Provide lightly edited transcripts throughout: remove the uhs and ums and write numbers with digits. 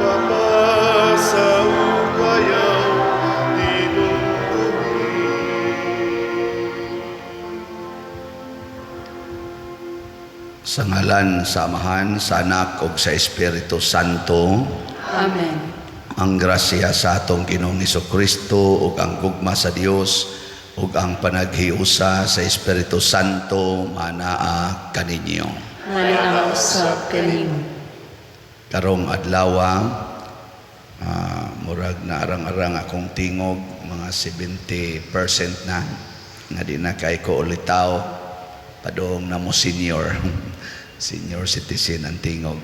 Nagpapasa ug ayaw hinumdumi. Sa ngalan sa Amahan, sa Anak ug sa Espiritu Santo. Amen. Ang grasya sa atong Ginoong Kristo ug ang gugma sa Dios ug ang panaghiusa sa Espiritu Santo manaa kaninyo. Manaa usab kanimo. Karong adlaw, murag na arang-arang akong tingog, mga 70% na nga di na kay ko ulitaw, padong na mo senior senior citizen ang tingog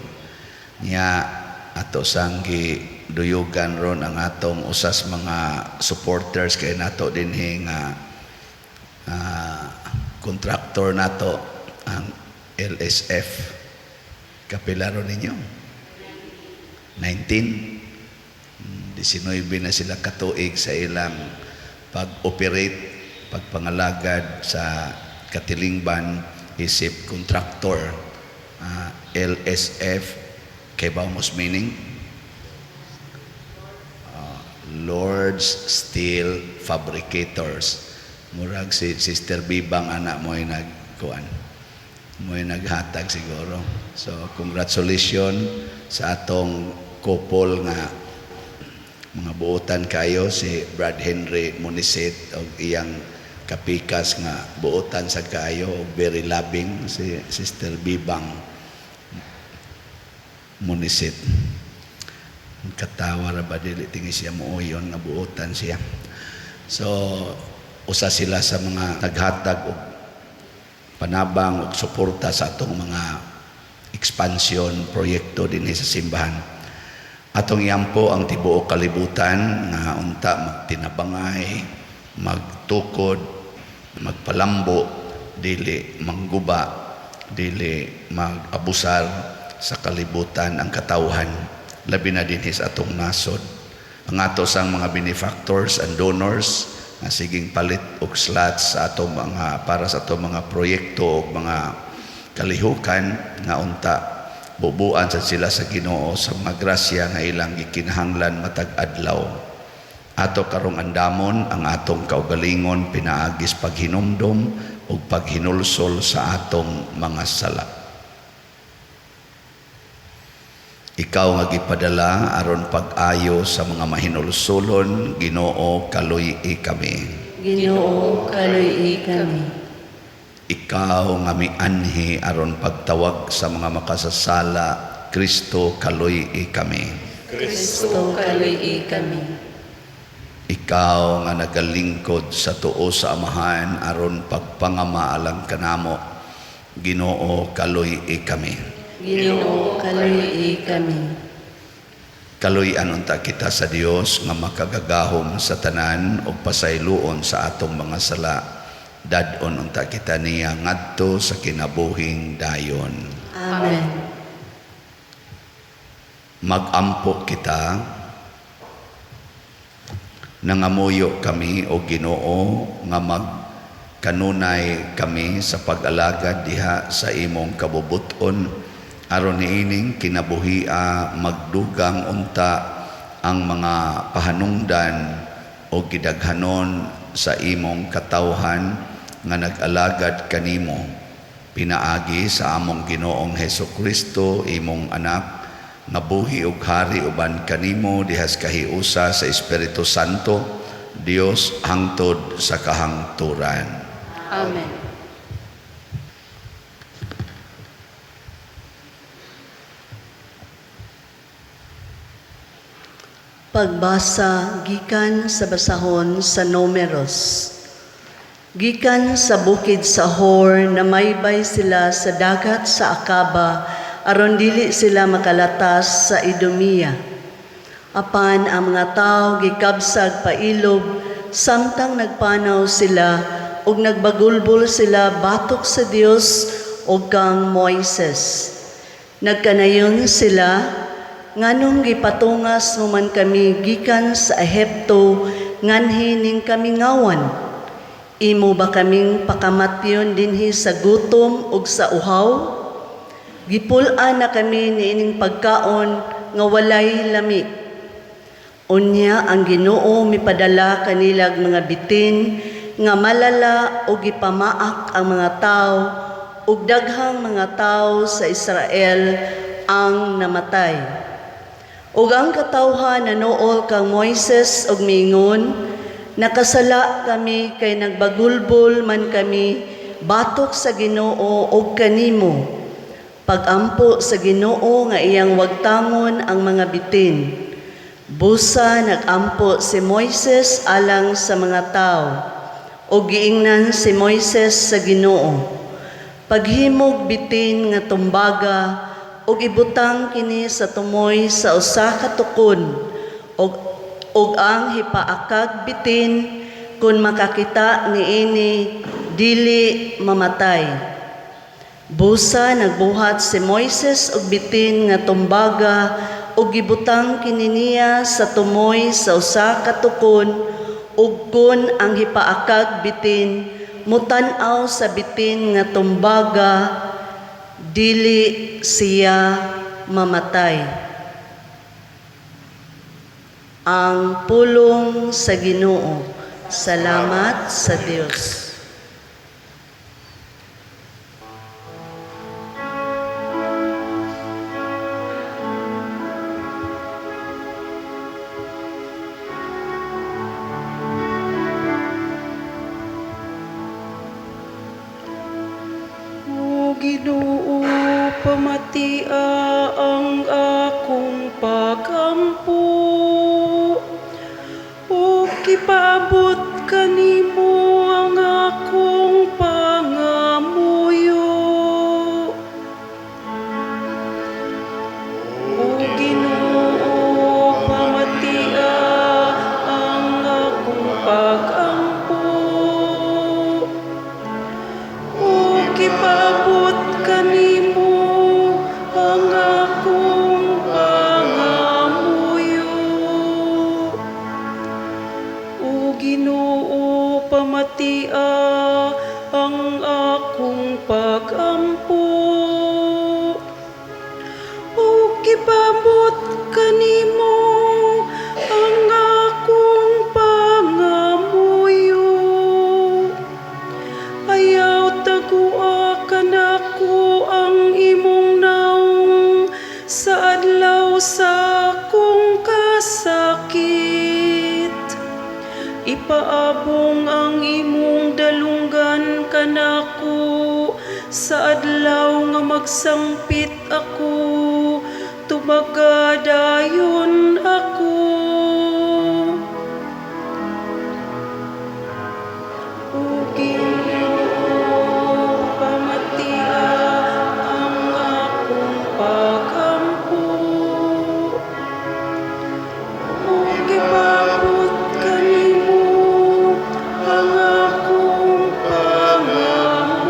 niya. Ato sang giduyugan ron ang atong usas mga supporters kay nato dinhi nga contractor nato ang LSF. Kapila ron ninyo? 19 19 na sila katuig sa ilang pag-operate, pagpangalagad sa katilingban isip contractor. LSF kay ba mos meaning? Lord's Steel Fabricators. Murag si Sister Bibang anak mo ay nagkuan. Mo'y naghatag siguro. So congratulations sa atong couple nga mga buotan kayo, si Brad Henry Munisit og iyang kapikas nga buotan sa kayo og very loving, si Sister Bibang Munisit. Katawa ra ba, dili tingi siya muuyon nga buotan siya. So usa sila sa mga naghatag og panabang og suporta sa atong mga expansion proyekto dinhi sa simbahan. Atong iampo ang tibuok kalibutan nga unta magtinabangay, magtukod, magpalambo, dili mangguba, dili mag-abusar sa kalibutan ang katawhan, labi na dinhi sa atong nasod. Ang ato sang mga benefactors and donors nga siging palit og slots sa atong mga para sa atong mga proyekto ug mga kalihukan nga unta bubuan sa sila sa Ginoo sa mga grasya nga ilang gikinahanglan matag adlaw. Ato karong andamon ang atong kaugalingon pinaagis paghinumdom ug paghinulsol sa atong mga sala. Ikaw nga gipadala aron pag-ayo sa mga mahinulsolon, Ginoo, kaluy-i kami. Ginoo, kaluy-i kami. Ikaw nga mianhi aron pagtawag sa mga makasasala, Kristo, kaluy-i kami. Kristo, kaluy-i kami. Ikaw nga nagalingkod sa tuo sa Amahan aron pagpangama alang kanamo, Ginoo, kaluy-i kami. Ginoo, kaluy-i kami. Kaluy-an unta kita sa Dios nga makagagahom sa tanan ug pasayloon sa atong mga sala. Dad-on unta kita niya ngadto sa kinabuhing dayon. Amen. Magampo kita. Nangamuyo kami o Ginoo nga magkanunay kami sa pag-alagad diha sa imong kabubuton aron niining kinabuhia magdugang unta ang mga pahanungdan o gidaghanon sa imong katawhan nga nag-alagad kanimo pinaagi sa among Ginoong Hesus Kristo, imong anak, nga buhi ug hari uban kanimo dihas kahiusa sa Espiritu Santo, Dios, hangtod sa kahangturan. Amen. Pagbasa gikan sa basahon sa Numeros. Gikan sa bukid sa Hor, namaybay sila sa dagat sa Akaba, aron dili sila makalatas sa Idumea. Apan ang mga tawo gikabsag pailob, samtang nagpanaw sila ug nagbagulbol sila batok sa Dios ug kang Moises. Nagkanayon sila, nganong gipatungas mo man kami gikan sa Ehipto, nganhi ning kamingawan? Imo ba kaming pakamatyon dinhi sa gutom ug sa uhaw? Gipul-an na kami niining pagkaon nga walay lami. Unya ang Ginoo mipadala kanilag mga bitin nga malala og gipamaak ang mga tawo ug daghang mga tawo sa Israel ang namatay. Ug ang katawhan nanuol kang Moises og miingon, "Nakasala kami kay nagbagulbol man kami batok sa Ginoo ug kanimo." Pagampo sa Ginoo nga iyang wagtangon ang mga bitin. Busa nagampo si Moises alang sa mga tawo ug giingnan si Moises sa Ginoo, "Paghimog bitin nga tumbaga ug ibutang kini sa tumoy sa usa ka tukon ug ang hipaakag bitin, kun makakita niini, dili mamatay." Busa nagbuhat si Moises og bitin nga tumbaga ug gibutang kini niya sa tumoy sa usa ka tukon, ug kun ang hipaakag bitin mutan-aw sa bitin nga tumbaga, dili siya mamatay. Ang pulong sa Ginoo. Salamat sa Dios. O Ginoo, pamatia ang akong pagampo. O gipaabot kanimo ang akong pangamuyo. O Ginoo, pamatia ang akong pagampo. O gipaabot kanimo ang akong pangamuyo. O Ginoo, pamatia ang akong pagampo. O gipaabot kanimo ang akong pangamuyo. Ayaw tagua kanako ang imong naong sa adlaw sa akong kasakit. Ipaabong ang imong dalunggan kanako sa adlaw nga magsangpit ako, tubaga dayon ako. O Ginoo, pamatia ang akong pagampo. O gipaabot kanimo ang akong pangamuyo.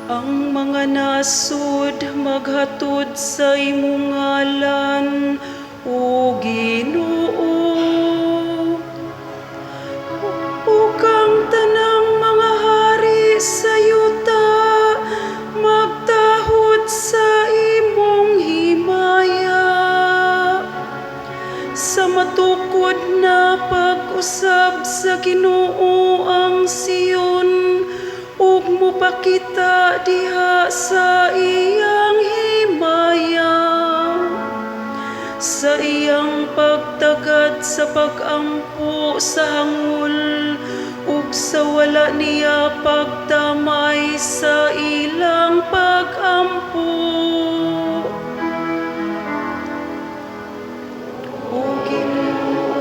Ang mga nasud maghatod sa imong ngalan, O Ginoo. Ug ang tanang mga hari sa yuta magtahod sa imong himaya. Sa matukod na pag-usab sa Ginoo ang Sion ug mopakita diha sa iyang himaya. Sa iyang pagtagad sa pag-ampo sa hangol ug sa wala niya pagtamay sa ilang pag-ampo. O Ginoo,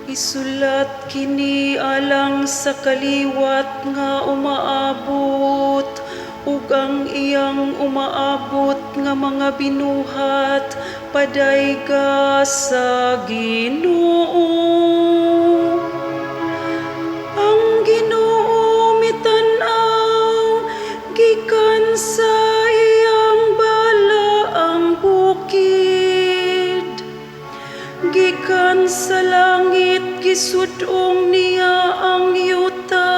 isulat kini alang sa kaliwat nga umaabot ug ang iyang umaabot nga mga binuhat padayga sa Ginoo. Ang Ginoo mitan-aw gikan Gisud-ong niya ang yuta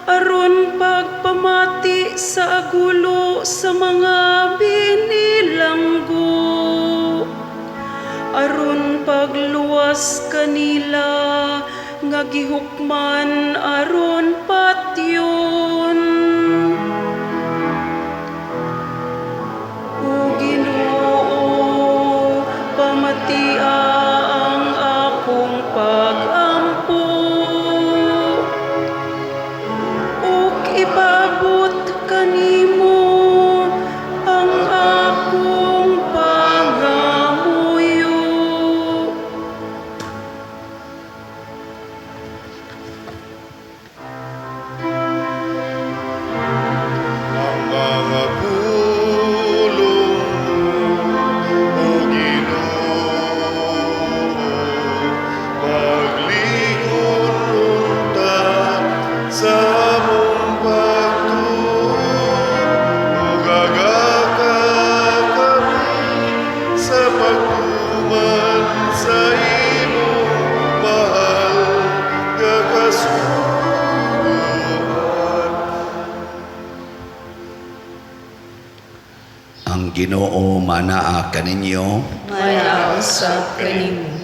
aron pagpamati sa agulo sa mga binilanggo, aron pagluwas kanila nga gihukman aron patyon. O Ginoo, pamatia ang akong pag-ampo ug ipaabot kanimo ang akong pangamuyo. Ang mga pulong mo, O Ginoo, pagligon unta sa among pagtuo, ug agaka kami sa pagtuman sa imong mahal nga kasuguan. Ang Ginoo manaa kaninyo. Manaa usab kanimo.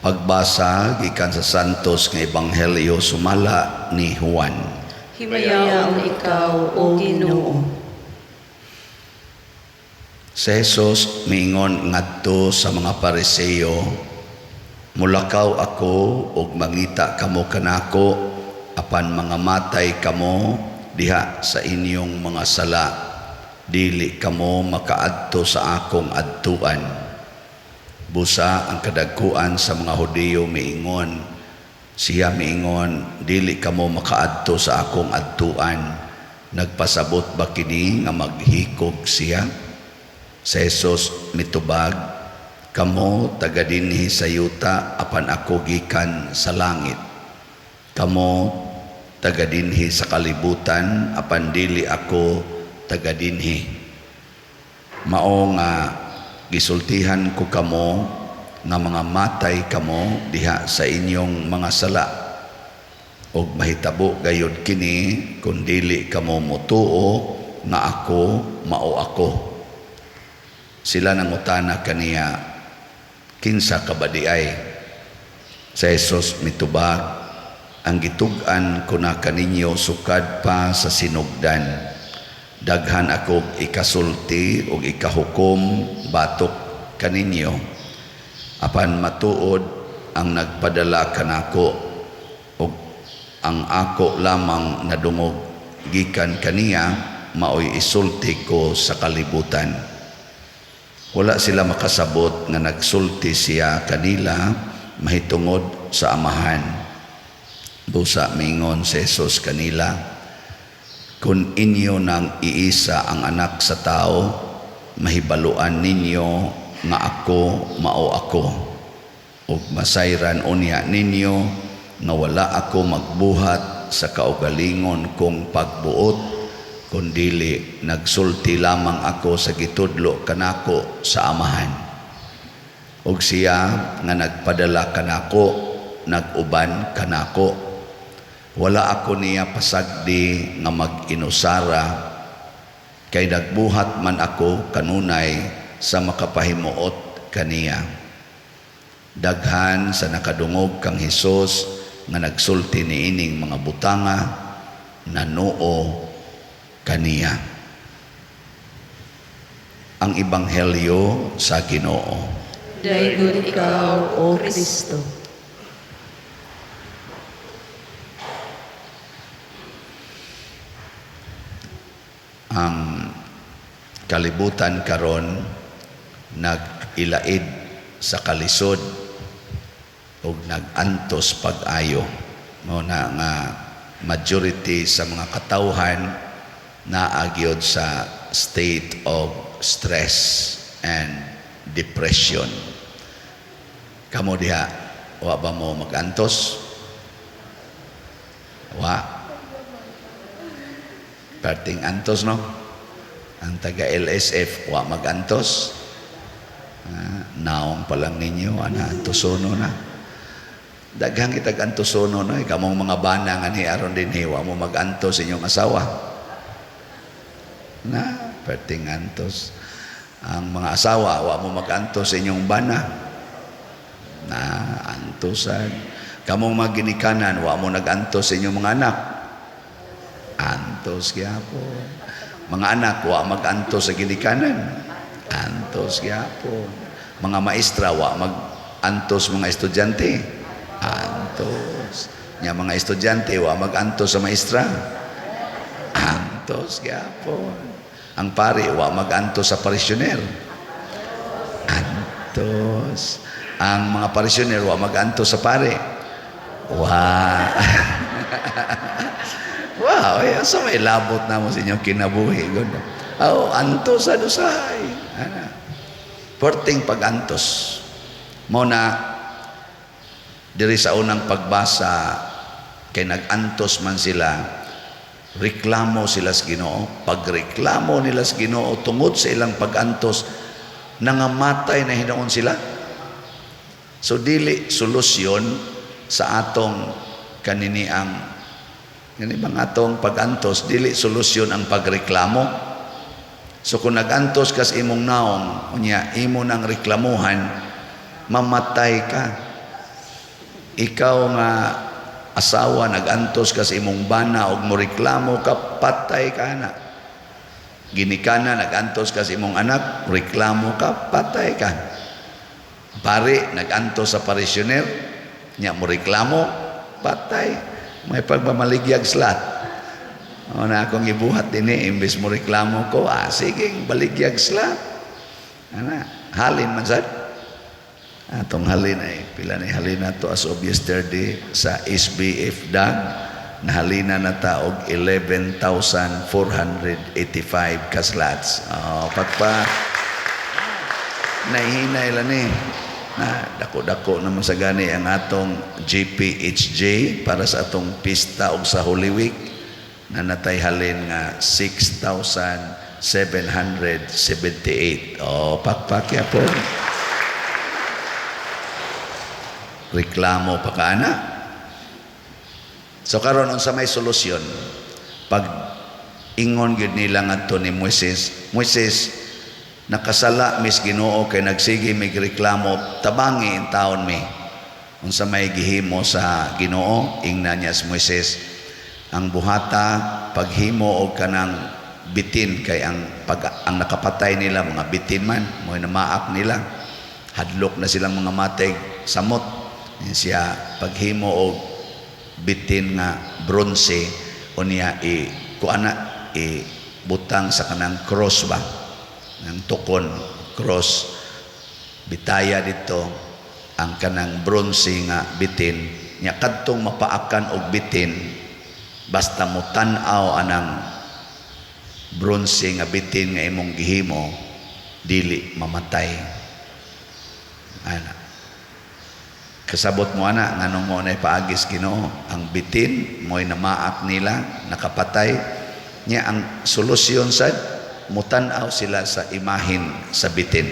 Pagbasa gikan sa Santos nga Ebanghelyo sumala ni Juan. Himayaon ikaw, O Ginoo. Si Jesus miingon ngadto sa mga Pariseo, "Mulakaw ako ug mangita kamo kanako, apan mga matay kamo diha sa inyong mga sala. Dili kamo makaadto sa akong adtuan." Busa ang kadagkuan sa mga Hudiyo miingon, siya miingon, "Dili kamo makaadto sa akong adtuan." Nagpasabot ba kini nga maghikog siya? Si Jesus mitubag, "Kamo taga dinhi sa yuta, apan ako gikan sa langit. Kamo taga dinhi sa kalibutan, apan dili ako taga dinhi. Mao nga gisultihan ko kamo nga mga matay kamo diha sa inyong mga sala. Og mahitabo gayud kini kun dili kamo motuo nga ako mao ako." Sila nangutana kaniya, "Kinsa ka ba diay?" Sa Jesus mitubag, "Ang gitug-an ko na kaninyo sukad pa sa sinugdan. Daghan ako ikasulti ug ikahukom batok kaninyo. Apan matuod ang nagpadala kanako ug ang ako lamang nadungog gikan kaniya maoy isulti ko sa kalibutan." Wala sila makasabot nga nagsulti siya kanila mahitungod sa Amahan. Busa mingon si Jesus kanila, "Kung inyo nang iisa ang anak sa tao, mahibaluan ninyo nga ako mao ako. Ug masayran unya ninyo nga wala ako magbuhat sa kaugalingon kong pagbuot, kundili nagsulti lamang ako sa gitudlo kanako sa Amahan. Ug siya nga nagpadala kanako, nag-uban kanako. Wala ako niya pasagdi nga mag-inusara, kay nagbuhat man ako kanunay sa makapahimuot kaniya." Daghan sa nakadungog kang Hesus nga nagsulti niining mga butanga, nanuo kaniya. Ang Ebanghelyo sa Ginoo. Daygon ikaw, O Kristo. Ang kalibutan karon nag-ilaid sa kalisod ug nag-antos pag-ayo. Mao na nga majority sa mga katawhan naa gyud sa state of stress and depression. Kamo diha, wa ba mo mag-antos? Wa. Perting antos, no? Ang taga LSF, wa mag-antos. Naong pa lang ninyo, ana, antosono na. Daghang kitag antosono, no? Kamong mga bana nga ni aron dinhi, wa mo mag-antos sa inyong asawa. Na, perting antos. Ang mga asawa, wa mo mag-antos sa inyong bana. Na, antosan. Kamong mga ginikanan, wa mo nag-antos sa inyong mga anak. Antos gyapon. Mga anak, wa mag-antos sa ginikanan. Antos gyapon. Mga maestra, wa mag-antos mga estudyante. Antos. Nya mga estudyante, wa mag-antos sa maestra. Antos gyapon. Ang pari, wa mag-antos sa parisyuner. Antos. Ang mga parisyuner, wa mag-antos sa pari. Wa. Wow, eh, so may labot na mo sa inyong kinabuhi. Gud. Oh, antos sa usahay. Ana. Perting pag-antos. Mao na diri sa unang pagbasa kay nag-antos man sila, reklamo sila sa Ginoo. Pagreklamo nila sa Ginoo tungod sa ilang pag-antos, nangamatay na hinuon sila. So dili solusyon sa atong kaniniang ngani bang atong pag-antos, dili solusyon ang pagreklamo. So kung nag-antos ka sa imong naong, unya imo nang reklamuhan, mamatay ka. Ikaw nga asawa, nag-antos ka sa imong bana og moreklamo ka, patay ka na. Ginikana, nag-antos ka sa imong anak, reklamo ka, patay ka. Pare, nag-antos sa parisyuner, nya mo reklamo, patay. May pagmamaligyag slat. O na akong ibuhat dinhi, imbes mo reklamo ko, sige, baligyag slat. Ana, halin man sad. Atong halin ay, pila na halin na to as of yesterday sa SBF DAG, nahalina na ta og 11,485 ka slots. Oh, pagpa nahihinay lang ni na dako-dako naman sa gani ang atong GPHJ para sa atong pista og sa Holy Week na natay halin nga 6,778. Oh, pakpak ya po. Reklamo pa ka na. So karon unsa may solusyon? Pag ingon gyud nila ngadto ni Moises, "Moises, nakasala mis Ginoo kay nagsige mig reklamo, tabangi in taon mi." Unsa may gihimo sa Ginoo? Ingna niya si Moises, ang buhata paghimo og kanang bitin, kay ang pag, ang nakapatay nila mga bitin man, mo namaak nila, hadlok na silang mga mateg samot. Siya paghimo og bitin nga bronze, unya i kuana i butang sa kanang cross ba, ng tukon cross, bitaya dito ang kanang bronze nga bitin. Nya kadtong mapaakan og bitin, basta mo tan-aw anang bronze nga bitin nga imong gihimo, dili mamatay. Ana, kasabot mo ana nganong mo na paagis Ginoo ang bitin, mo'y namaak nila nakapatay. Nya ang solusyon sad, mutan-aw sila sa imahin sa bitin.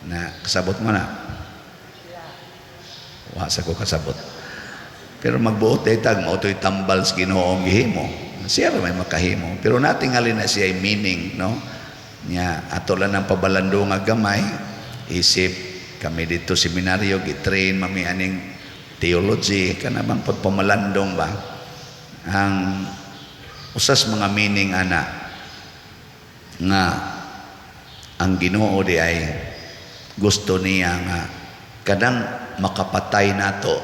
Na kasabot mo na? Wa sa ko kasabot, pero magbuot ay tag mao to'y tambal sa Ginoo ang gihimo. Siya ra may makahimo, pero natingali na siya meaning, no? Nya ato lang ang pabalando nga gamay, isip kami dito seminaryo gi-train mami aning theology, kana bang pagpamalandong ba. Ang usas mga meaning ana nga ang Ginoo di ay gusto niya nga kanang makapatay nato,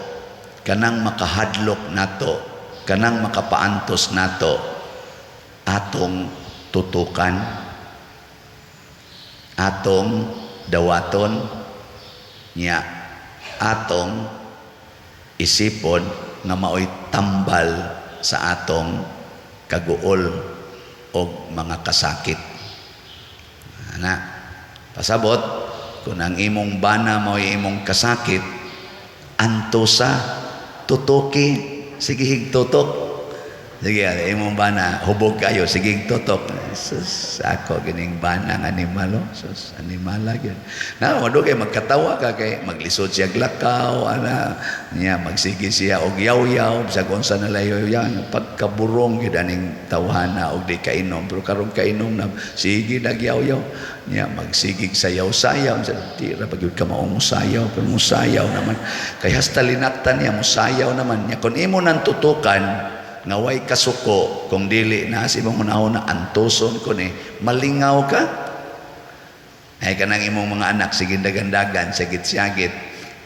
kanang makahadlok nato, kanang makapaantos nato, atong tutukan, atong dawaton, nya atong isipon nga maoy tambal sa atong kaguol og mga kasakit. Ana, pasabot, kung ang imong bana mao'y imong kasakit, antosa, tutuki, sige higtutok. Sige, imong bana, hubog kayo, sige tutok. Sus, ako gining bana ng animal, oh. Sus, animala gyud. Na, madugay magkatawa ka kay maglisod siya glakaw, ana, niya magsige siya og yaw-yaw, bisag unsa na layo yan, pagkaburong gyud aning tawhana og di kainom, pero karon kainom na sige nagyaw-yaw. Niya magsigig sayaw-sayaw, sa di ra pa gyud ka maong musayaw, pero musayaw naman. Kay hasta linatan niya musayaw naman niya. Kung imo nang tutukan, nga way kasuko, kung dili na sa imong hunahuna antuson ko ni, malingaw ka. Ay kanang imong mga anak sige dagandagan, sagit siyagit,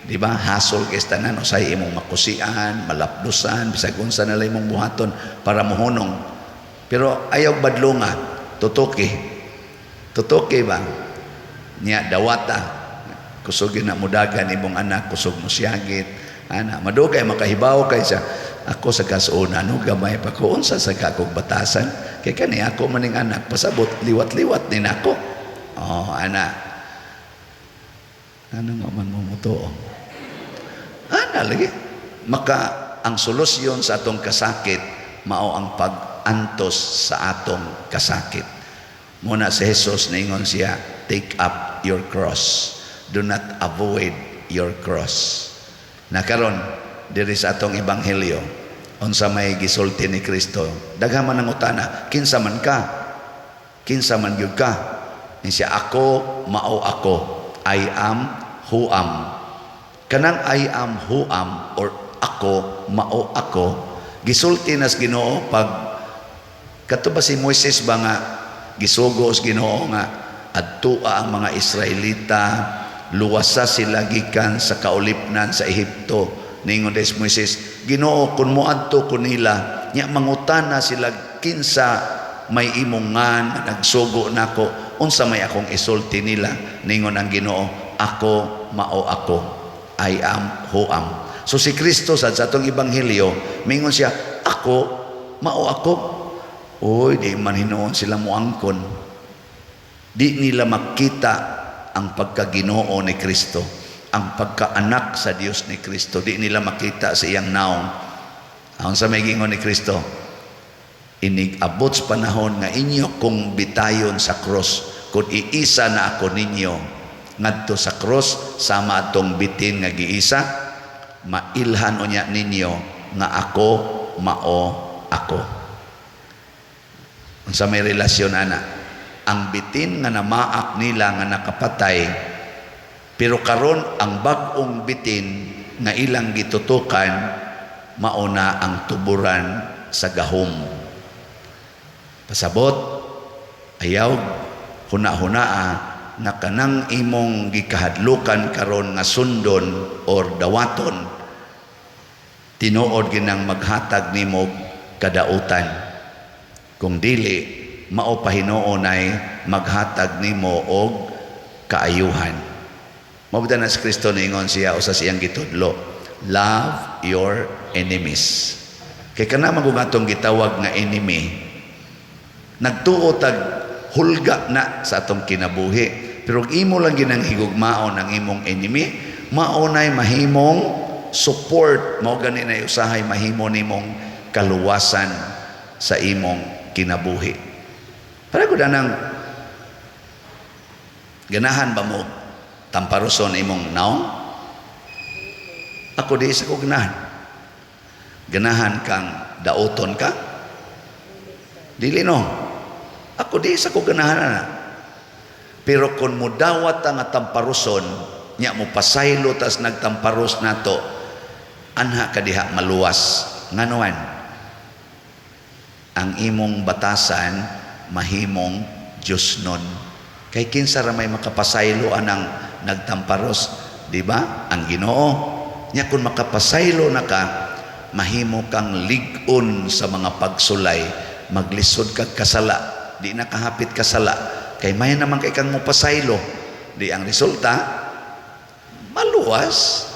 di ba? Hasol kay tanan usay imong makusian, malapdusan, bisag unsa na lang imong buhaton para mohunong. Pero ayaw badlonga, tutuki. Tutuki ba? Nya dawata. Kusog na mudagan imong anak, kusog mo siyagit. Ana, madugay makahibaw kay sa ako sa kasuna, no, gamay pa ko, unsa sa kakog batasan, kay kani ako maning anak, pasabot, liwat-liwat ni nako. Oh, ana. Ano nga man mo mutuo? Ana lagi. Maka ang solusyon sa atong kasakit, mao ang pag-antos sa atong kasakit. Muna si Jesus, ningon siya, "Take up your cross. Do not avoid your cross." Nakaron, diri sa atong ebanghelyo, unsa may gisulti ni Kristo? Daghan man ang utana, "Kinsa man ka? Kinsa man gyud ka?" Ni siya, "Ako mao ako. I am who am." Kanang "I am who am" or "Ako mao ako," gisulti nas Ginoo pag kato ba si Moises ba nga gisugo sa Ginoo nga adtua ang mga Israelita, luwasa sila gikan sa kaulipnan sa Ehipto. Ningon des Moises, "Ginoo, kung moadto ko nila, nya mangutana sila kinsa may imong ngan nagsugo nako, unsa may akong isulti nila?" Ningon ang Ginoo, "Ako mao ako. I am who am." So si Kristo sa atong ebanghelyo, mingon siya, "Ako mao ako." Uy, di man hinuon sila moangkon. Di nila makita ang pagkaginoo ni Kristo, ang pagkaanak sa Dios ni Kristo. Di nila makita sa iyang naong. Ang sa may gingon ni Kristo, "Inig abot sa panahon nga inyo kong bitayon sa cross, kung iisa na ako ninyo ngadto sa cross sama atong bitin nga giisa, mailhan unya ninyo nga ako mao ako." Unsa may relasyon ana? Ang bitin nga namaak nila nga nakapatay, pero karon ang bag-ong bitin nga ilang gitutukan, mauna ang tuburan sa gahom. Pasabot, ayaw huna-hunaa nga kanang imong gikahadlukan karon nga sundon or dawaton, tinuod ginang maghatag nimo kadautan. Kung dili, mao pa hinuon ay maghatag nimo og kaayuhan. Mao na si Kristo, niingon siya usa sa iyang gitudlo, "Love your enemies." Kay kana man atong gitawag nga enemy, nagtuo tag hulga na sa atong kinabuhi. Pero imo lang ginang higugmaon ang imong enemy, mao nay mahimong support, mao gani na usahay mahimo nimong kaluwasan sa imong kinabuhi. Para ko danang ganahan ba mo tamparuson imong naong? Ako, di sa ko ganahan. Ganahan kang dauton ka? Dili, no? Ako, di sa ko ganahan na. Pero kung mudawat ta nga tamparuson, nya mo pasaylo tas nagtamparos nato, anha ka diha maluwas. Nganuan? Ang imong batasan mahimong Diyos nun. Kay kinsa ra may makapasaylo anang nagtamparos, di ba? Ang Ginoo. Nya kung makapasaylo na ka, mahimo kang lig-on sa mga pagsulay, maglisod kag kasala, di na kahapit kasala. Kay may naman kay kang mopasaylo. Di ang resulta, maluwas.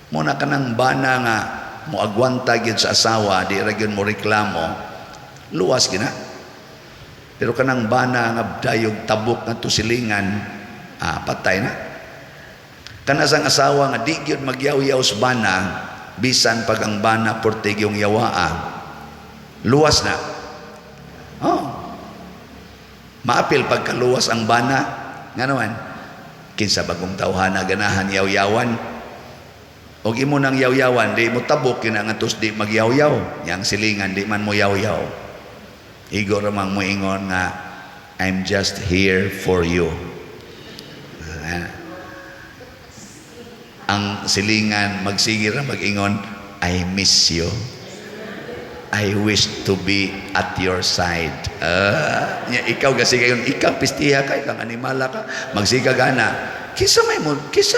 Muna ka ng bana nga moagwanta gyud sa asawa, di ra gyud mo reklamo, luwas gina. Pero kanang bana nga dayog tabok nga tusilingan, patay na. Kana sang asawa nga di gyud magyaw-yaw sa bana, bisan pag ang bana portig yung yawaa. Luwas na. Oh. Maapil pagkaluwas ang bana. Nga naman, kinsa bagong tawhana ganahan yaw-yawan. Og imo nang yaw-yawan, di mo tabok kina nga tos di magyaw-yaw. Yang silingan di man mo yaw-yaw. Igo ramang mo ingon nga, "I'm just here for you." Ah. Ang silingan magsige ra mag-ingon, "I miss you. I wish to be at your side." Ah, nya ikaw kasi kayon, ikaw pistiha ka, ikaw animala ka, magsiga gana. Kisa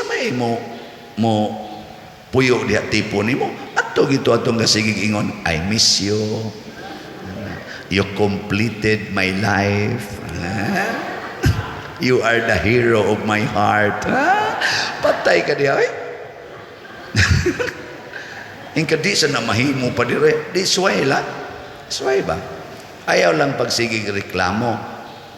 may mo puyo diha tipo nimo. Adto gito atong gasigig ingon, "I miss you. You completed my life. Ah, you are the hero of my heart." Ah, patay ka diha, eh. Ingka di sa na mahimo pa dire, di suway la. Suway ba? Ayaw lang pagsigig reklamo.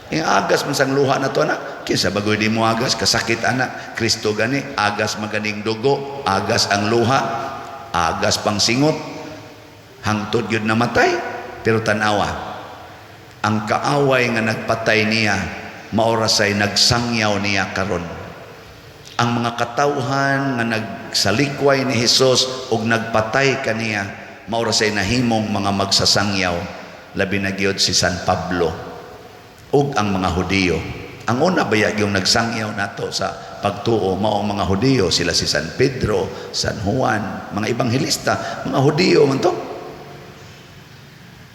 Yung agas man sang luha na to anak, kinsa bagoy di mo agas, kasakit anak, Kristo gani, agas maganing dugo, agas ang luha, agas pang singot, hangtod yun namatay, pero tanawa, ang kaaway nga nagpatay niya, maorasay nagsangyaw niya karon. Ang mga katawhan nga nagsalikway ni Hesus ug nagpatay kaniya, maorasay nahimong mga magsasangyaw, labi na gyud si San Pablo ug ang mga Hudiyo. Ang una baya yung nagsangyaw nato sa pagtuo mao ang mga Hudiyo, sila si San Pedro, San Juan, mga ebanghelista, mga Hudiyo man to.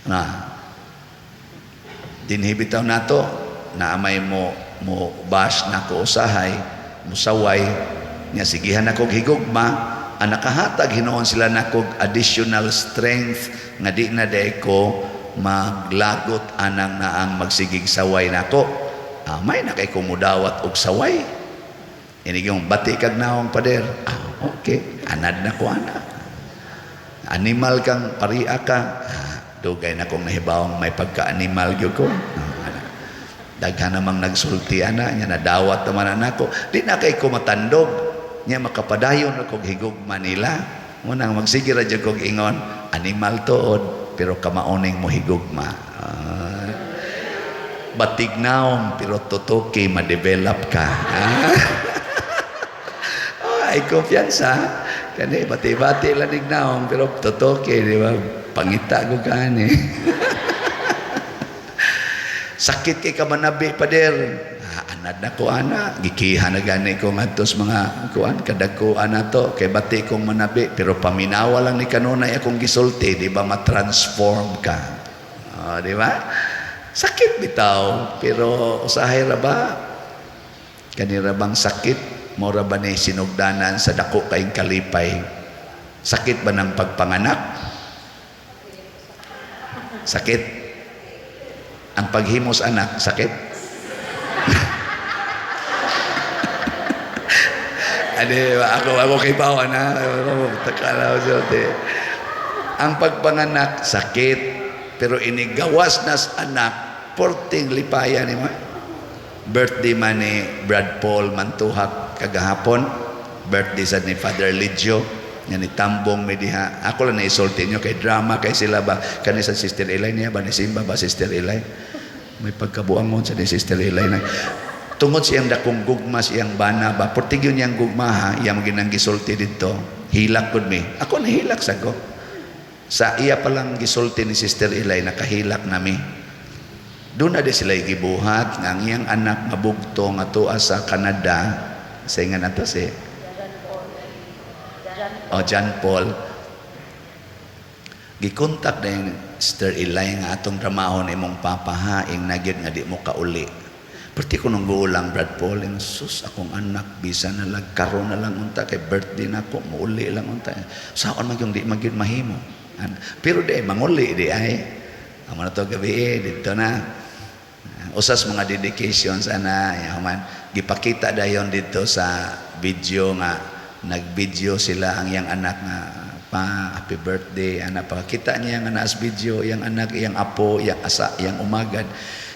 Na dinhi bitaw nato na may mo mo bash nako usahay, musaway nya, sigihan ako higugma ang nakahatag hinuon sila nako additional strength nga di na day ko maglagot anang naang magsigig saway nako. Ah, may na kay kumudawat og saway. Inig yung bati kag naong pader. Ah, okay, anad na ko ana. Animal kang paria ka. Ah, dugay na kong nahibawong may pagka-animal gyud ko. Ah, ana. Daghan namang nagsulti ana nya, nadawat naman ana ko. Di na kay ko matandog nya, makapadayon ra kog higugma nila. Mo nang magsige ra jud kog ingon, animal tuod pero kamauning mo higugma. Ah, batignaon pero tutuki ma-develop ka. Ah. Oh, ay kumpiyansa kani, bati-bati lang naong pero tutuki, di ba? Pangita ko kani. Sakit kay kamanabi, pader. Ah, anad na ko ana, gikiha na gani ko ngadto sa mga kuan kadagkuan nato kay bati kong manabi, pero paminawa lang ni kanunay akong gisulti, di ba ma-transform ka? Oh, di ba? Sakit bitaw, pero usahay ra ba? Kanira bang sakit mora ba ni sinugdanan sa dako kayong kalipay? Sakit ba ng pagpanganak? Sakit. Ang paghimos anak, sakit? Adi, ako ako kay bawa na. Takala ko. Ang pagpanganak, sakit. Pero inigawas nas anak, porting lipaya ni mo. Birthday man ni Brad Paul Mantuhak kagahapon. Birthday sad ni Father Lidio. Nga ni Tambong may diha. Ako lang naisulti nyo kay drama kay sila ba. Kani sa Sister Eli niya ba ni Simba ba Sister Eli? May pagkabuangon sa ni Sister Eli na. Tungod siyang dakong gugma siyang bana ba. Portig yun niyang gugma ha. Iyang ginang gisulti dito. Hilak gud mi. Ako nahilak sa ko. Sa iya palang gisulti ni Sister Eli, nakahilak nami. Doon na di sila gibuhat nga ang iyang anak mabugto nga tuwa sa Canada. Sa nga nato si O John Paul. Gikontak na yung Sister Eli nga atong dramahon imong papa ha, ing nagyod nga di mo kauli. Perti ko nung gulang Brad Paul, yung sus akong anak bisa na lang karon na lang unta kay birthday na ko, muuli lang unta. Saon man yung di magyud mahimo. Pero di manguli di ay. Amo na to gabi eh, dito na. Usas mga dedications ana, yaman gipakita dayon dito sa video nga nag-video sila ang iyang anak nga, "Pa, happy birthday, anak." Pakita niya nga naas video iyang anak, iyang apo, iyang asa, iyang umagad.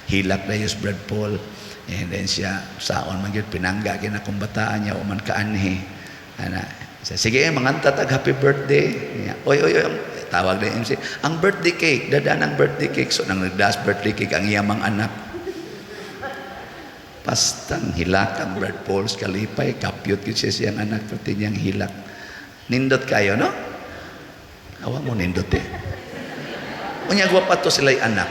Hilak na yus Brad Paul. And then siya saon man gyud pinangga kina akong bataan niya o man kaanhi ana. Siya, sige, manganta tag happy birthday niya. Oy oy oy. Tawag na MC, "Ang birthday cake, dada ng birthday cake." So nang nagdas birthday cake ang iyang mga anak. Pastang hilak ang Brad Pauls kalipay, kapyot gyud siya siyang anak, pati niyang hilak. Nindot kayo, no? Awa mo nindot eh. Unya wa pa to sila'y anak.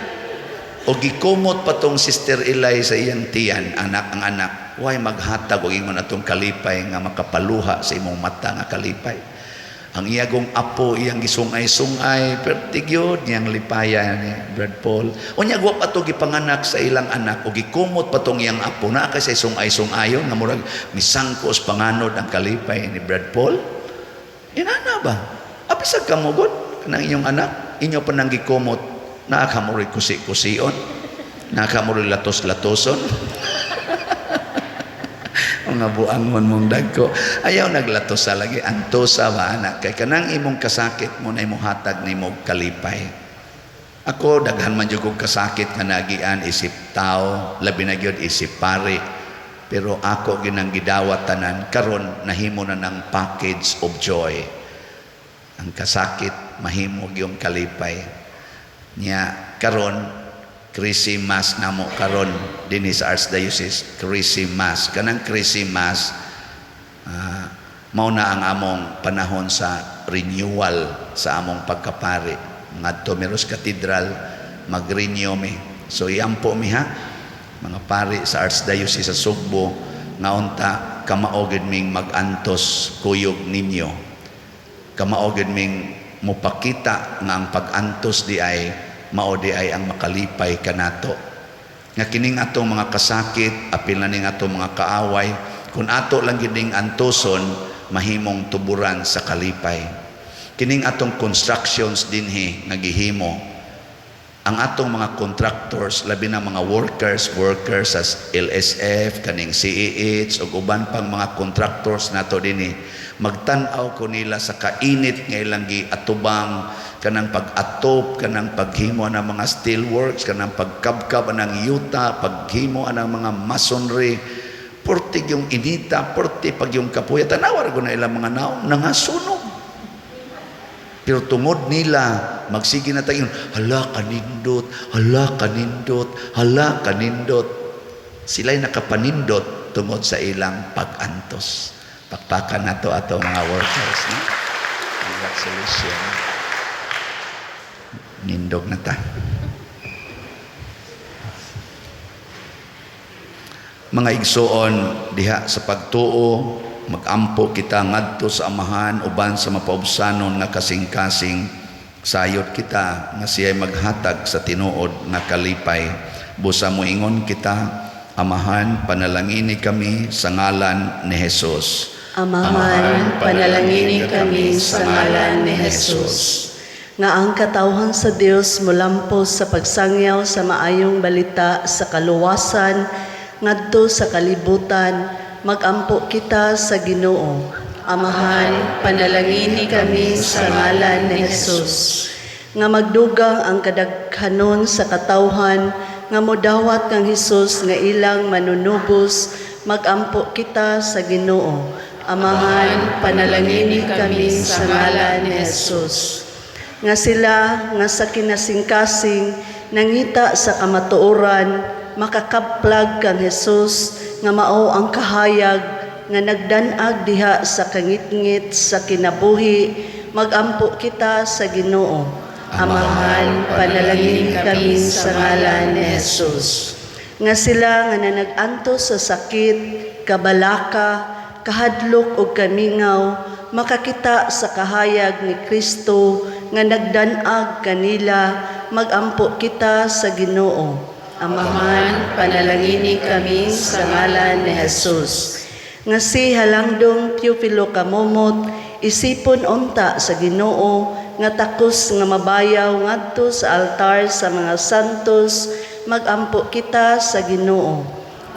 O gikumot pa tong Sister Ilay sa iyang tiyan, anak ang anak, way maghatag og ingon atong kalipay nga makapaluha sa imong mata nga kalipay. Ang iyagong apo iyang gisungay-sungay, perti gyud niyang lipaya ni Brad Paul. Unya wa pa to gipanganak sa ilang anak o gikumot pa tong iyang apo na kay sa sungay-sungayon nga murag misangkos panganod ang kalipay ni Brad Paul. Inana ba? Apisag kamo gud kanang inyong anak, inyo pa nang gikumot, naa ka mo kusi-kusion, naa ka mo latos-latoson. Mga buangon mong dagko. Ayaw naglatos sa lagi. Antosa ba anak? Kay kanang imong kasakit mo na imong hatag nimo kalipay. Ako daghan man jud kog kasakit nga nagian isip tao, labi na gyud isip pari. Pero ako ginang gidawat tanan karon nahimo na ng package of joy. Ang kasakit mahimo gyung kalipay. Nya karon Christmas namo karon dinhi sa Archdiocese, Christmas. Kanang Christmas, mao na ang among panahon sa renewal sa among pagkapari. Ngadto mi sa Cathedral, mag-renew mi. So iampo mi ha, mga pari sa Archdiocese sa Sugbo, nga unta kamao gyud ming mag-antos kuyog ninyo. Kamao gyud ming mopakita nga ang pag-antos di ay mao di ay ang makalipay kanato. Nga kining atong mga kasakit, apil na ning atong mga kaaway, kung ato lang gyud ning antoson, mahimong tuburan sa kalipay. Kining atong constructions dinhi nga gihimo, ang atong mga contractors, labi na mga workers, workers sa LSF, kaning CEH, ug uban pang mga contractors nato dinhi, magtan-aw ko nila sa kainit nga ilang giatubang, kanang pag-atop, kanang paghimo ng mga steelworks, kanang pagkabkab ng yuta, paghimo ng mga masonry, porti yung inita, porti pag yung kapuya, tanawa ko na ilang mga naong, nangasunog. Pero tungod nila, magsige na tayo, "Hala kanindot, hala kanindot, hala kanindot." Sila'y nakapanindot tungod sa ilang pag-antos. Pakpakan nato ato mga workers. No? Congratulations. Nindog na ta. Mga igsoon, diha sa pagtuo, magampo kita ngadto sa Amahan uban sa mapaubsanon nga kasing-kasing. Sayod kita nga siya'y maghatag sa tinuod nga kalipay. Busa moingon kita, "Amahan, panalangini kami sa ngalan ni Jesus." Amahan, panalangini kami sa ngalan ni Jesus. Nga ang katawhan sa Dios molampos sa pagsangyaw sa maayong balita sa kaluwasan ngadto sa kalibutan, magampo kita sa Ginoo. Amahan, panalangini kami sa ngalan ni Jesus. Nga magdugang ang kadaghanon sa katawhan nga modawat kang Hesus nga ilang manunubos, magampo kita sa Ginoo. Amahan, panalangini kami sa ngalan ni Jesus. Nga sila nga sa kinasingkasing nangita sa kamatuoran makakaplag kang Hesus nga mao ang kahayag nga nagdanag diha sa kangitngit sa kinabuhi, magampo kita sa Ginoo. Amahan, panalangini kami sa ngalan ni Jesus. Nga sila nga nanag-antos sa sakit, kabalaka, kahadlok ug kamingaw makakita sa kahayag ni Kristo nga nagdanag kanila, magampo kita sa Ginoo. Amahan, panalangini kami sa ngalan ni Jesus. Nga si Halangdong Teofilo Camomot isipon unta sa Ginoo nga takos nga mabayaw ngadto sa altar sa mga santos, magampo kita sa Ginoo.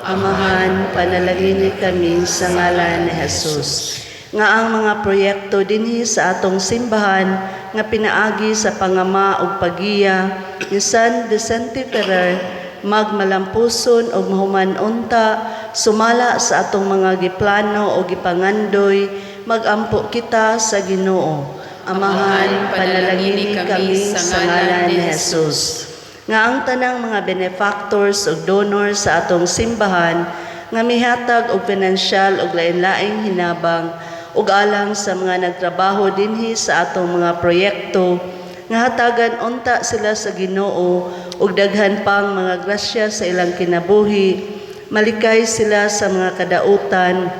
Amahan, panalangini kami sa ngalan ni Jesus. Nga ang mga proyekto dinhi sa atong simbahan nga pinaagi sa pangama ug pagiya ni San Vicente Ferrer magmalampuson og mahuman unta sumala sa atong mga giplano o gipangandoy, magampo kita sa Ginoo. Amahan, panalangini kami sa ngalan ni Jesus. Nga ang tanang mga benefactors ug donors sa atong simbahan nga mihatag og pinansyal ug lain-laing hinabang ug alang sa mga nagtrabaho dinhi sa atong mga proyekto, nga hatagan unta sila sa Ginoo ug daghan pang mga grasya sa ilang kinabuhi, malikay sila sa mga kadautan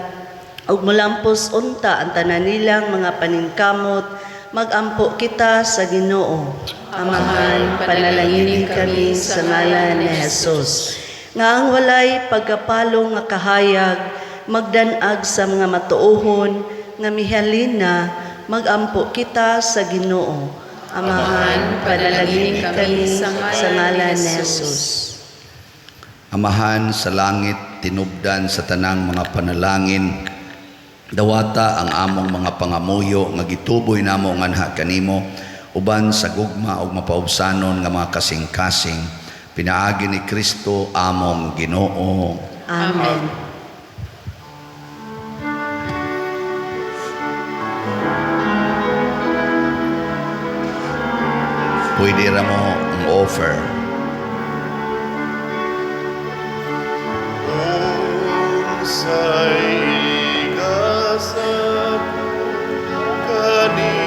ug mulampos unta ang tanan nilang mga paningkamot. Magampo kita sa Ginoo. Amahan, panalangini kami sa ngalan ni Jesus. Nga ang walay pagkapalong nga kahayag magdanag sa mga matuohon nga mihalin na. Magampo kita sa Ginoo. Amahan, panalangini kami sa ngalan ni Jesus. Amahan sa langit, tinubdan sa tanang mga panalangin, dawata ang among mga pangamuyo nga gituboy namo nganha kanimo uban sa gugma ug mapaubsanon nga mga kasing-kasing, pinaagi ni Kristo among Ginoo. Amen. Pwede ra mo ang offer. Unsay igasab kanimo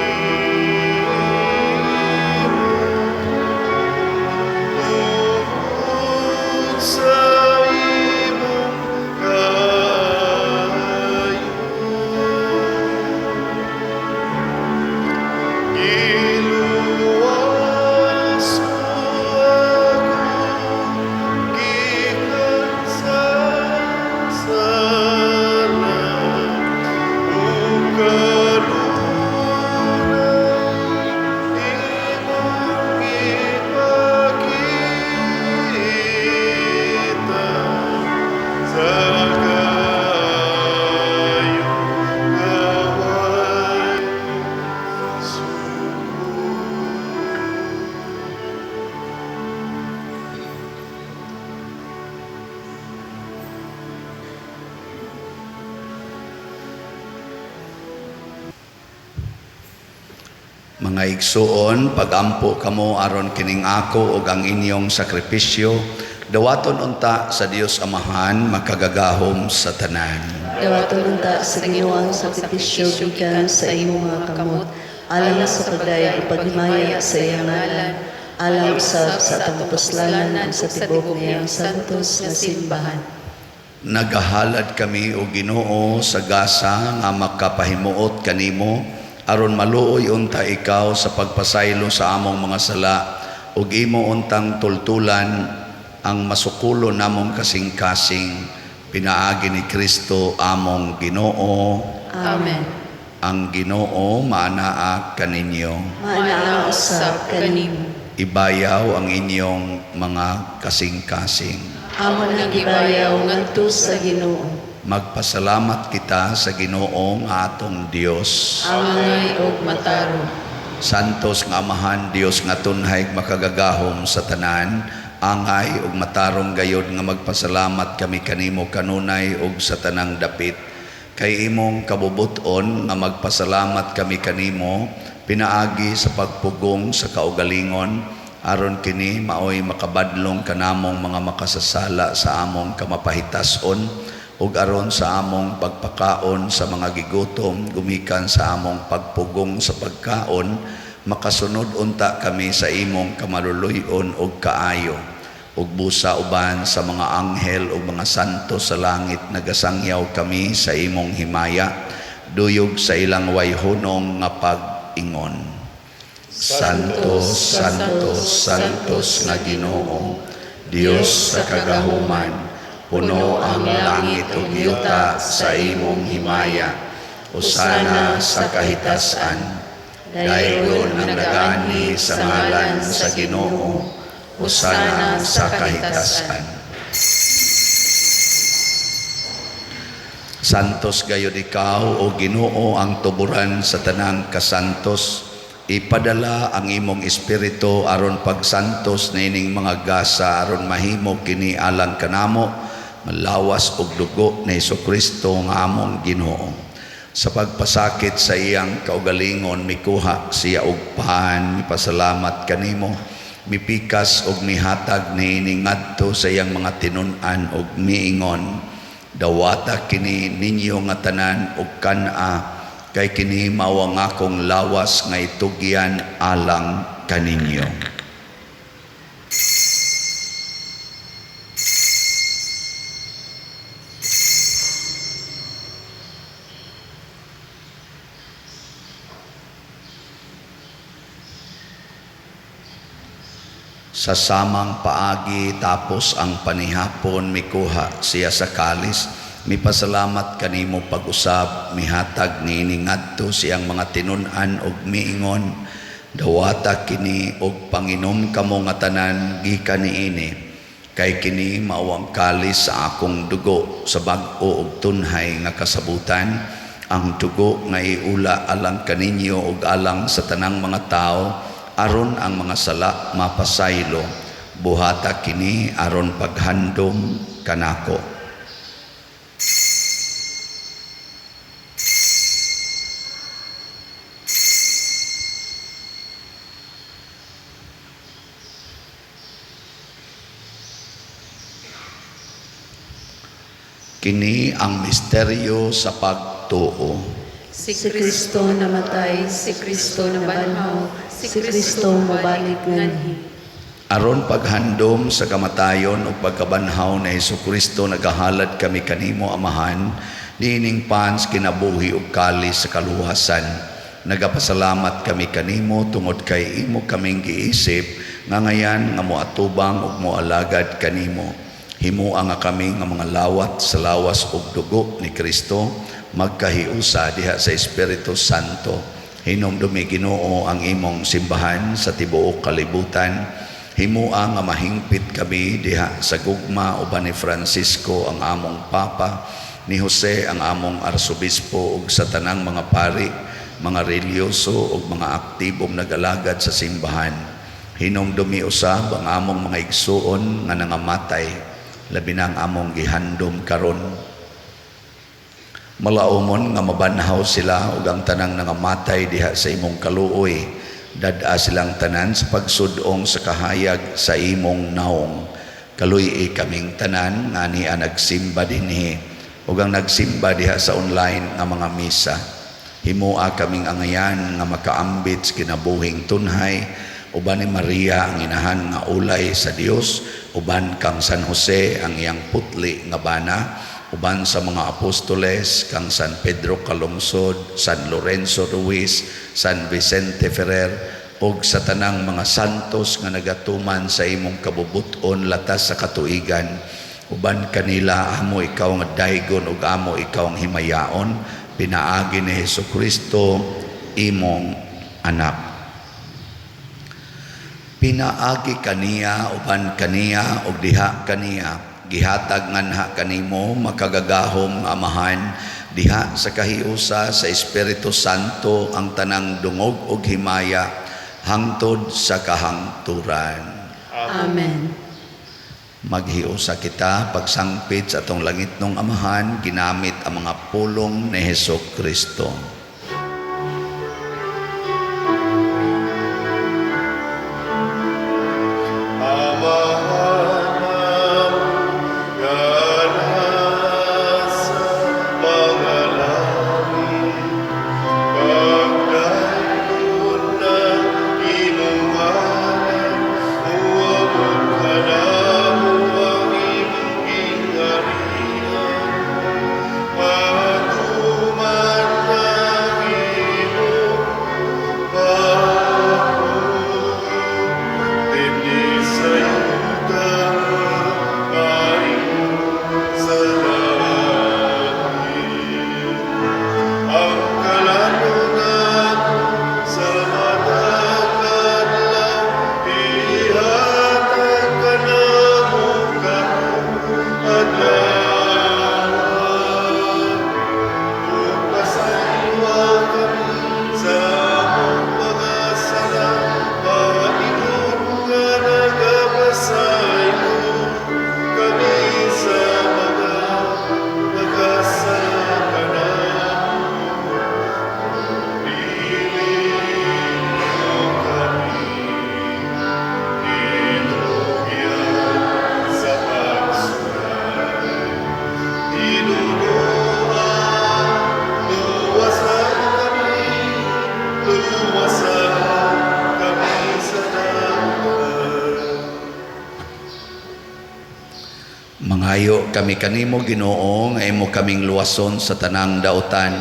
tungod sa imong kaayo? Giluwas mo ako gikan sa sala, ug kanunay imong ipakita sa kaayo nga way sukod. Mga igsuon, pagampo kamo aron kining ako ug ang inyong sakripisyo dawaton unta sa Dios Amahan makagagahom sa tanan. Dawaton unta sa Ginoo ang sakripisyo gikan sa imong mga kamot, alang sa pagdayeg ug paghimaya sa iyang ngalan, alang usab sa atong kapuslanan ug sa tibuok niyang santos nga simbahan. Nagahalad kami, o Ginoo, sa gasa nga makapahimuot kanimo aron maluoy unta ikaw sa pagpasaylo sa among mga sala ug imo untang tultulan ang masukulo namong kasing-kasing, pinaagi ni Kristo among Ginoo. Amen. Ang Ginoo maanaa kaninyo. Maanaa usab kanimo. Ibayaw ang inyong mga kasing-kasing. Amo nang gibayaw ngadto sa Ginoo. Magpasalamat kita sa Ginoo nga atong Dios. Angay ug matarong. Santos nga Amahan, Dios nga tunhay makagagahom sa tanan, angay ug matarong gayod nga magpasalamat kami kanimo kanunay ug sa tanang dapit. Kay imong kabubut-on nga magpasalamat kami kanimo pinaagi sa pagpugong sa kaugalingon, aron kini maoy makabadlong kanamong mga makasasala sa among kamapahitason ug aron sa among pagpakaon sa mga gigutom gumikan sa among pagpugong sa pagkaon, makasunod unta kami sa imong kamaluluy-on ug kaayo. Ug busa uban sa mga anghel ug mga santo sa langit, nagasangyaw kami sa imong himaya duyog sa ilang wayhunong nga pag-ingon. Santo, Santo, Santos nga Ginoo, Dios sa kagahuman, puno ang langit ug yuta sa imong himaya. Usana sa kahitasan. Daygon ang nagani sa ngalan sa Ginoo. Usana sa kahitasan. Santos gayud ikaw, o Ginoo, ang tuburan sa tanang kasantos. Ipadala ang imong espiritu aron pagsantos niining mga gasa, aron mahimo kini alang kanamo, malawas og dugo ni Hesukristo nga among Ginoo. Sa pagpasakit sa iyang kaugalingon, mikuha siya og pan, mipasalamat kanimo, mipikas og mihatag niini ngadto sa iyang mga tinun-an og miingon, "Dawata kini ninyo nga tanan og kan-a, kay kini mao ang akong lawas nga itugyan alang kaninyo." Sa samang paagi, tapos ang panihapon, mikuha siya sa kalis, mipasalamat kanimo pag-usab, mihatag niini ngadto siyang mga tinun-an og miingon, "Dawata kini og panginom kamo nga tanan gikan niini, kay kini mao ang kalis sa akong dugo sa bag-o og tunhay nga kasabutan, ang dugo nga iula alang kaninyo ug alang sa tanang mga tawo aron ang mga sala mapasaylo. Buhata kini aron paghandom kanako." Kini ang misteryo sa pagtuo. Si Kristo namatay, si Kristo nabanhaw, si Kristo mobalik nganhi. Aron paghandom sa kamatayon ug pagkabanhaw ni Hesukristo, nagahalad kami kanimo, Amahan, niining pan sa kinabuhi ug kalis sa kaluwasan. Nagapasalamat kami kanimo tungod kay imo kaming giisip nga ngayan nga moatubang ug moalagad kanimo. Himoa nga kami nga mga lawat sa lawas ug dugo ni Kristo magkahiusa diha sa Espiritu Santo. Hinumdumi, Ginoo, ang imong simbahan sa tibuok kalibutan. Himoa nga mahingpit kami diha sa gugma uban ni Francisco ang among Papa, ni Jose ang among Arsobispo ug sa tanang mga pari, mga relihiyoso ug mga aktibong nagalagad sa simbahan. Hinumdumi usab ang among mga igsuon nga nangamatay, labi na ang among gihandom karon. Malaumon nga mabanhaw sila ug ang tanang nangamatay diha sa imong kaluoy. Dad-a silang tanan sa pagsudong sa kahayag sa imong naong. Kaluy-i kaming tanan nga ania nagsimba dinhi ug ang nagsimba diha sa online nga mga misa. Himoa kaming angayan nga makaambit sa kinabuhing tunhay uban ni Maria ang inahan nga ulay sa Dios, uban kang San Jose ang iyang putli nga bana, uban sa mga apostoles kang San Pedro Calungsod, San Lorenzo Ruiz, San Vicente Ferrer ug sa tanang mga santos nga nagatuman sa imong kabubut-on latas sa katuigan. Uban kanila amo ikaw nga daygon ug amo ikaw ang himayaon pinaagi ni Hesukristo imong anak. Pinaagi kaniya, uban kaniya ug diha kaniya, gihatag nganha kanimo, makagagahom nga Amahan, diha sa kahiusa sa Espiritu Santo ang tanang dungog ug himaya hangtod sa kahangturan. Amen. Maghiusa kita pagsangpit sa atong langitnong Amahan ginamit ang mga pulong ni Heso Kristo. Amahan nga nasa mga langit, pagdayon ang imong ngalan, muabot kanamo ang imong gingharian, matuman ang Nangayo kami kanimo, Ginoo, nga imo kaming luwason sa tanang dautan.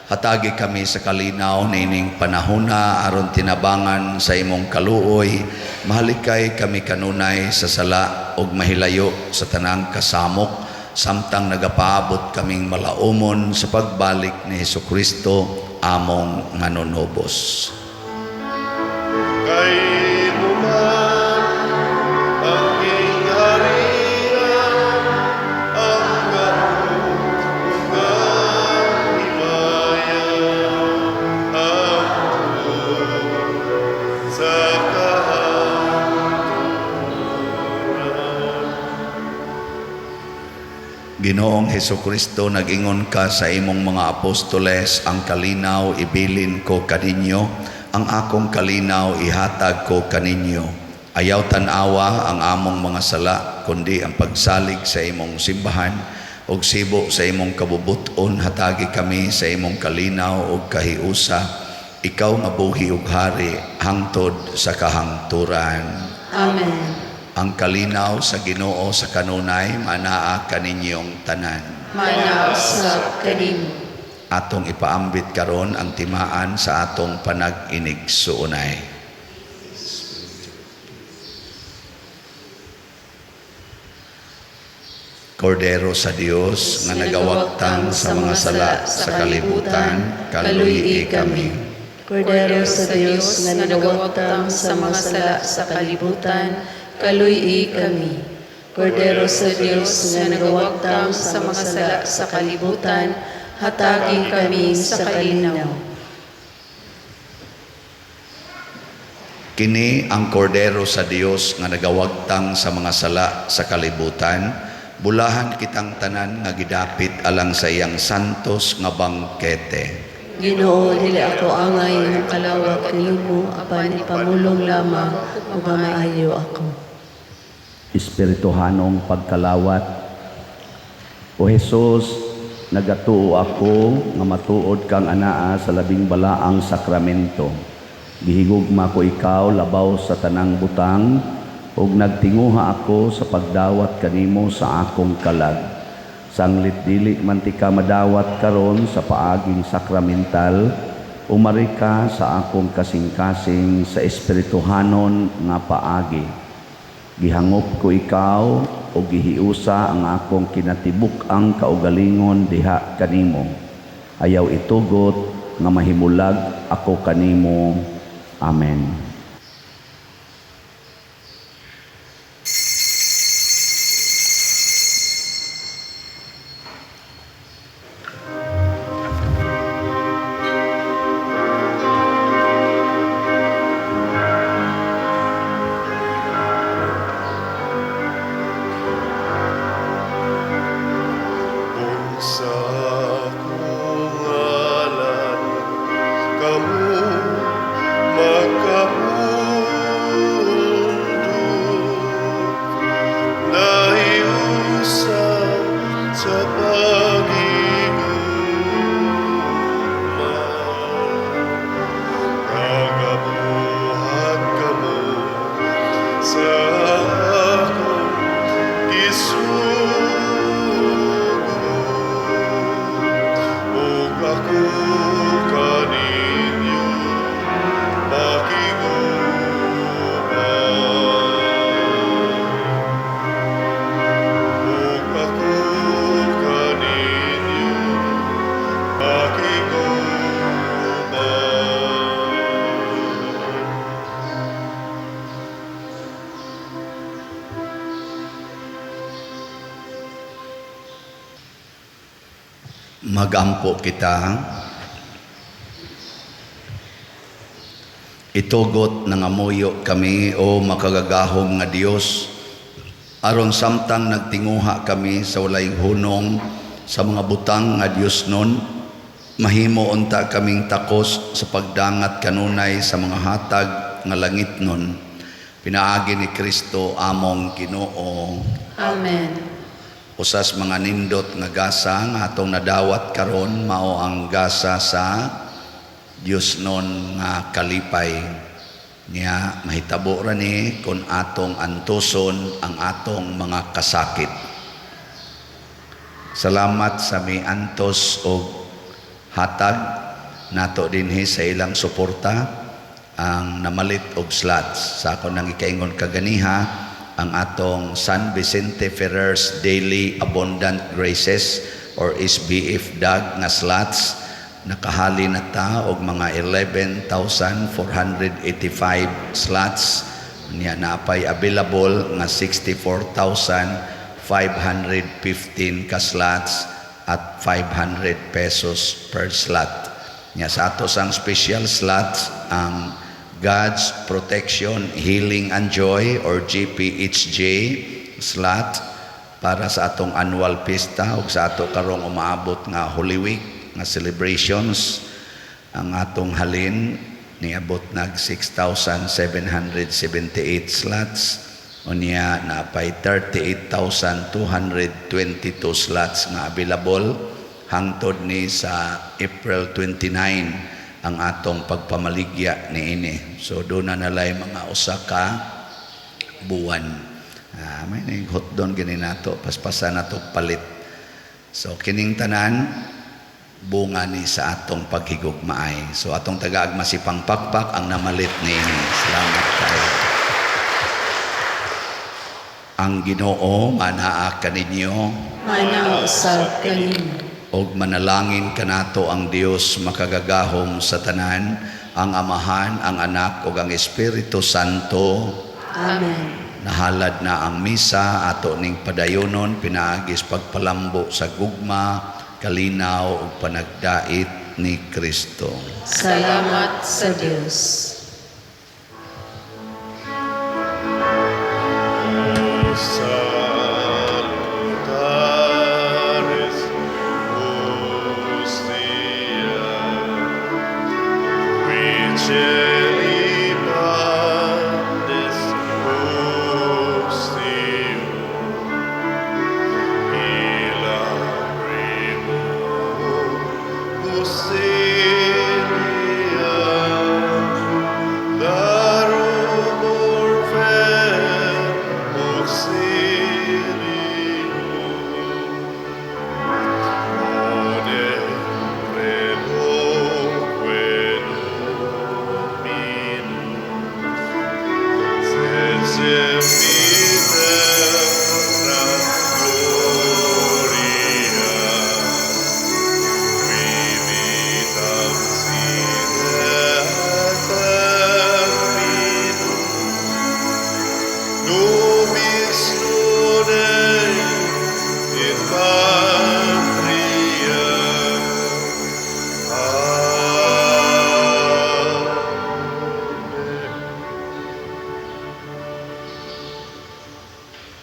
Hatagi kami sa kalinaw niining panahona aron tinabangan sa imong kaluoy. Mahalikay kami kanunay sa sala ug mahilayo sa tanang kasamok samtang nagapaabot kaming malaumon sa pagbalik ni Hesukristo among manunubos. Kay imo man ang gingharian, ang gahom ug ang himaya, hangtod sa kahangturan. Ginoong Hesukristo, nag-ingon ka sa imong mga apostoles, "Ang kalinaw ibilin ko kaninyo, ang akong kalinaw ihatag ko kaninyo." Ayaw tan-awa ang among mga sala, kundi ang pagsalig sa imong simbahan, ug sibo sa imong kabubuton, hatagi kami sa imong kalinaw ug kahiusa. Ikaw nga buhi ug hari hangtod sa kahangturan. Amen. Ang kalinaw sa Ginoo sa kanunay manaa kaninyong tanan. Maanaa usab kanimo. Atong ipaambit karon ang timaan sa atong panag-inigsuonay. Kordero sa Dios nga nagawagtang sa mga sala sa kalibutan, kaluy-i kami. Kordero sa Dios nga nagawagtang sa mga sala sa kalibutan, kaluy-i kami. Kordero sa Dios nga nagawagtang sa mga sala sa kalibutan, hatagi kami sa kalinaw. Kini ang kordero sa Dios nga nagawagtang sa mga sala sa kalibutan. Bulahan kitang tanan nga gidapit alang sa iyang santos nga bangkete. Ginoo, dili ako angay nga kalawat kanimo, apan ipamulong lamang ug maayo ako. Espirituhanong pagkalawat. O Hesus, nagatuo ako nga matuod kang anaa sa labing balaang sakramento. Gihigugma ko ikaw labaw sa tanang butang ug nagtinguha ako sa pagdawat kanimo sa akong kalag. Sanglit dili man tika madawat karon sa paaging sakramental, umari ka sa akong kasing-kasing sa espirituhanon nga paagi. Gihangop ko ikaw o gihiusa ang akong kinatibuk-ang kaugalingon diha kanimo. Ayaw itugot nga mahimulag ako kanimo. Amen. Kung sa akong ngalan kamo magkapundok, nahiusa sa paghigugma, nagabuhat kamo sa akong gisugo, ug ako kaninyo makig-uban. Ug ako kaninyo makig-uban. Magampo kita. Itugot nangamuyo kami, o makagagahom nga Dios, aron samtang nagtinguha kami sa walay hunong sa mga butang nga Dios nun, mahimo unta kaming takos sa pagdangat kanunay sa mga hatag nga langit nun. Pinaagi ni Kristo among Ginoo. Amen. Usas mga nindot nga gasa nga atong nadawat karon mao ang gasa sa Dios nun nga kalipay. Niya mahitabo ra ni kung atong antuson ang atong mga kasakit. Salamat sa miantos og hatag nato dinhi sa ilang suporta ang namalit og slots. Sa ako nang ikaingon kaganiha, ang atong San Vicente Ferrer's Daily Abundant Graces or SBF DAG nga slots, nakahali na ta og mga 11,485 slots niya. Napay available nga 64,515 ka slots at ₱500 per slot. Nya sa ato sang special slots, ang God's Protection, Healing and Joy or GPHJ slot para sa atong annual pista ug sa ato karong umaabot nga Holy Week nga celebrations, ang atong halin niabot nag 6,778 slots. Unya napay 38,222 slots nga available hangtod ni sa April 29 ang atong pagpamaligya niini. So doon na nalay mga usa ka buwan. Ah, may ning hotdon gani nato, paspasan nato palit. So kining tanan bunga ni sa atong paghigugmaay. So atong tagaagma si Pangpakpak ang namalit niini. Salamat kayo. Ang Ginoo manaa kaninyo. Manaa usab kanimo. Og manalangin kanato ang Dios makagagahom sa tanan, ang Amahan, ang Anak ug ang Espiritu Santo. Amen. Nahalad na ang misa, ato ning padayonon pinaagis pagpalambo sa gugma, kalinaw ug panagdait ni Kristo. Salamat sa Dios. Sa